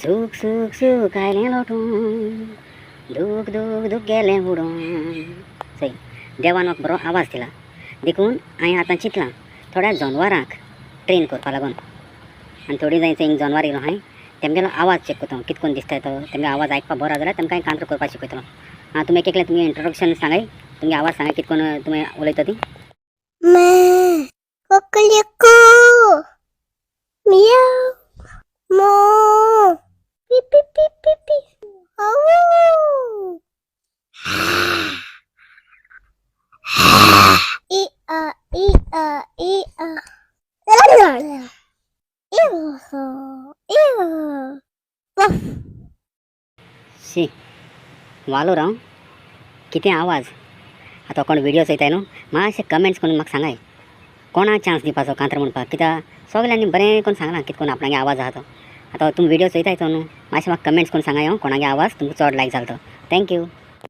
सूख सूख सूख आयलें लोटून, दूख दूख दूख गेलें उडोन. चोय देवान म्हाका बरो आवाज दिला, देखून हांवें आतां चिंतलां थोड्या जनवरांक ट्रेन करपा लागून. आनी थोडीं जाय हिंग जनवर येयलो हांवें तेमगेलो आवाज चॅक करता, कितकोन कोन्न दिसता तो, तेमगे आवाज आयकपाक बरो जाल्यार तेमकां हांवें कांत्र करपाक शिकयतलो. आं तुमी एक एकलें तुमगे इंट्रोडक्शन सांगाय, तुमगे आवाज सांगाय कितकोन तुमी उलयता ती. Coco, meow, moo, beep beep beep beep beep, oh, e a e a e a, ew ew, woof. शी वालोर हांव कितें आवाज. आतां कोण व्हिडियो चोयताय न्हू, मातशें कमेंट्स करून म्हाका सांगाय कोणा चान्स दिवपाचो कांत्र म्हणपाक, कित्याक सगल्यांनी बरें करून सांगलां कितें कोन्न आपणागे आवाज आहा तो. आतां तुमी व्हिडियो चोयताय तो न्हू, मातशें म्हाका कमेंट्स करून सांगाय कोणागे आवाज तुमकां चड लायक जालो तो. Thank you.